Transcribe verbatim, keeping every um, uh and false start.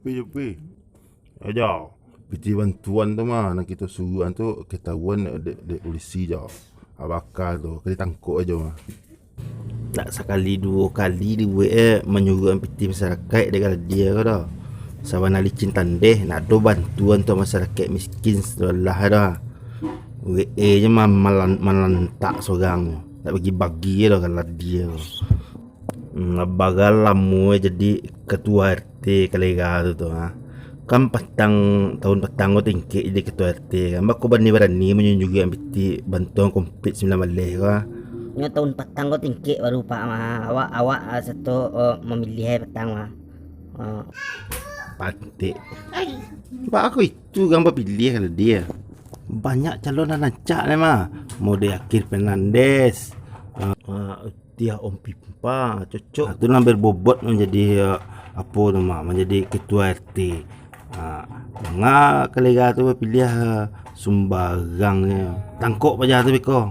Pi, pi. Ajo. Pitih bantuan tu mah, nan kito suruahan tu ketahuan dek, dek polisi jo. Abaka tu, ka ditangkok ajo mah. Nak sakali duo kali dibuek e manyuruahan pitih masarakaik dek Kaladia ko doh. Sabana licin tandeh, nak ado bantuan tu masarakaik miskin sadolah doh. Buek e je mah malan-, malantak sorang, nak bagi-bagi doh Kaladia ko. Hmm, abah lamo jadi ketua R T Kalega tu, tu, ha. Kan patang, tahun patang ko tingkek jadi ketua R T kan. Bako barani-barani manyuruahan pitih bantuan komplit sambilan baleh ko, ha. Nyo tahun patang ko tingkek baru, Pak, mah. Awak, awak, ah, sato, oh, mamiliah patang, mah. Ah. Patik. Bako itu kan bapiliah Kaladia. Banyak calon nan rancak ni mah. Model Akhil Fernandes. Ah, ah, Tiah Om Pimpa, cocok. Ah, tu lah berbobot manjadi, ah, apo tu mah, manjadi ketua R T. Ah, manga Kalega tu bapiliah, ah, sumbarang je. Tangkok paja tu beko.